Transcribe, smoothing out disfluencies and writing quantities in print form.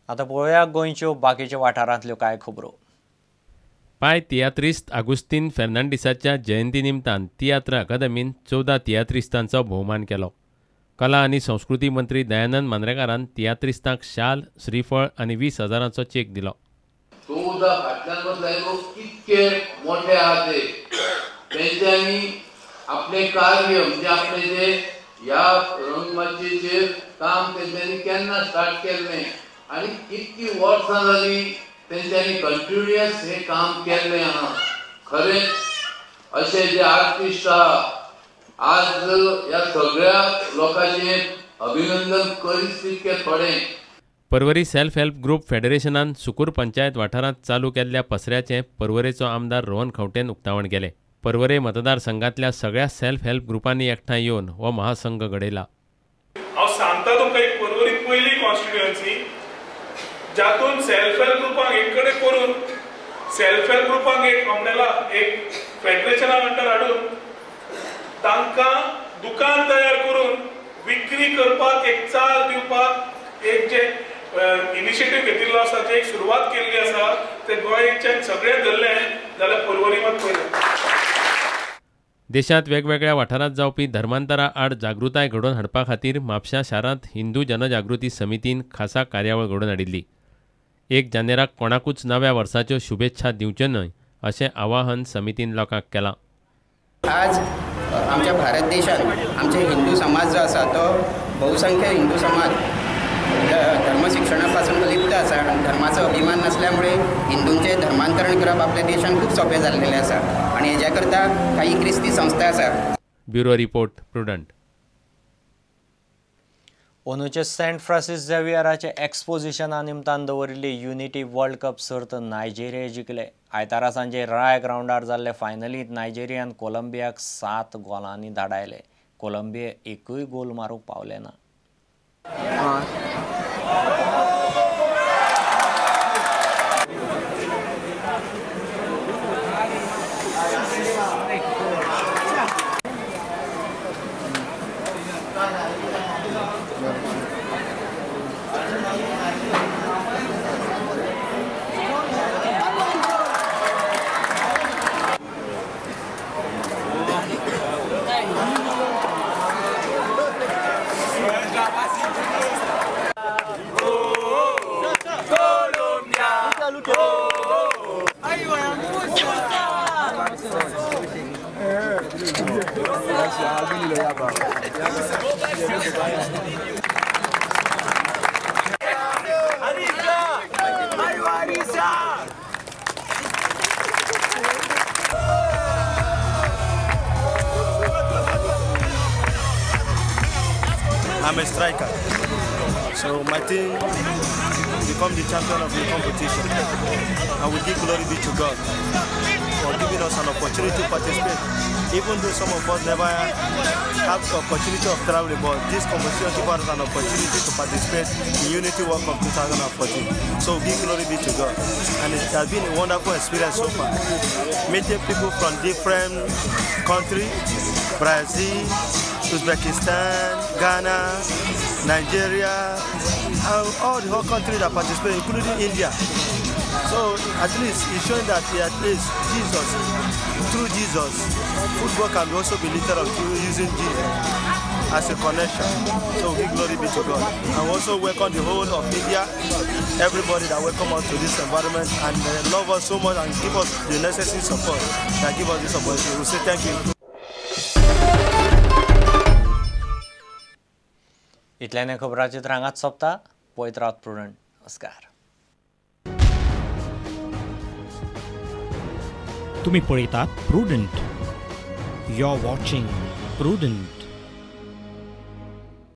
आतां पळोवया गोंयच्यो बाकीच्या वाठारांतल्यो कांय खबरो. पाय तियात्रिस्त आगुस्तीन फेर्नांडीसाच्या जयंती निमतान तियात्र अकादमीन 14 तियात्रिस्तांचो भोवमान केलो. कला आनी संस्कृती मंत्री दयानंद मांद्रेकारान तियात्रिस्तांक शाल, श्रीफळ आनी 20,000चो चेक दिलो. 14 फाटल्यान बसले लोक कितके मोठे आहा ते तेंच्यांनी आपलें कार्य म्हणजे आपलें जे ह्या रंगमाचयेचेर काम तेंच्यांनी केन्ना स्टार्ट केल्लें आनी कितकी वर्सां जालीं तेंच्यांनी कंटिन्युअस हें काम केल्लें आहा. खरेंच अशे जे आर्टिस्ट आहा आज ह्या सगळ्या लोकांचें अभिनंदन करीत तितकें थोडें. पर्वरी सेल्फ हेल्प ग्रुप फेडरेशनान सुकूर पंचायत वाठारांत चालू केल्ल्या पसऱ्याचें पर्वरेचो आमदार रोहन खंवटेन उक्तावण केलें. पर्वरे मतदारसंघांतल्या सगळ्या सेल्फ हेल्प ग्रुपांनी एकठांय येवन हो महासंघ घडयला. हांव सांगता तुमकां, एक पर्वरी पयली कॉन्स्टिट्युएन्सी जातून सेल्फ हेल्प ग्रुपांक एक कडेन करून सेल्फ हेल्प ग्रुपांक एक अम्ब्रेला, एक फेडरेशना अंडर हाडून तांकां दुकान तयार करून विक्री करपाक एक चाल दिवपाक एक जे इनिशिएटीव घेतिल्लो आसा, जे एक सुरवात केल्ली आसा, ते गोंयच्यान सगळें धरलें जाल्यार पर्वरी मात पयलें. देशांत वेगवेगळ्या वाठारांत जावपी धर्मांतरा आड जागृताय घडोवन हाडपा खातीर म्हापश्यां शारांत हिंदू जनजागृती समितीन खासा कार्यावळ घडोवन हाडिल्ली. 1 जानेराक कोणाकूच नव्या वर्साच्यो शुभेच्छा दिवच्यो न्हय अशें आवाहन समितीन लोकांक केलां. आज आमच्या भारत देशांत आमचे हिंदू समाज जो आसा तो बहुसंख्य हिंदू समाज धर्म शिक्षणा पासून लिप्त आसा आनी धर्माचो अभिमान नासल्यामुळे हिंदूंचे धर्मांतरण करप आपल्या देशांत खूब सोंपें जाल्लेलें आसा आनी हेज्या करता काही क्रिस्ती संस्था आसा. Bureau report, Prudent. अंदूचे सेंट फ्रांसीस झेवियराचे एक्सपोजिशना निमतान दवरिल्ली युनिटी वर्ल्ड कप सर्त नायजेरिया जिखले. आयतारा सांजे राय ग्रावंडार जाल्ले फायनलींत नायजेरियान कोलंबियाक 7 गोलांनी धाडायले. कोलंबिया एकूय गोल मारूंक पावले ना. I'm a striker, so my team become the champion of the competition, and we give glory be to God for giving us an opportunity to participate. Even though some of us never have the opportunity of traveling, but this competition gives us an opportunity to participate in Unity World Cup 2014. So give glory be to God, and it has been a wonderful experience so far. Meeting people from different countries, Brazil, Uzbekistan, Ghana, Nigeria, and all the whole countries that participate, including India. So at least it's showing that at least Jesus, through Jesus, football can also be lifted up through using Jesus as a connection. So give glory be to God. And also welcome the whole of India, everybody that welcome us to this environment and love us so much and give us the necessary support that give us this opportunity. We say thank you. इतल्याने खबरांचे रांगात सोंपता. पळयत रावत prudent. नमस्कार. तुम्ही पळयतात Prudent. You are watching Prudent.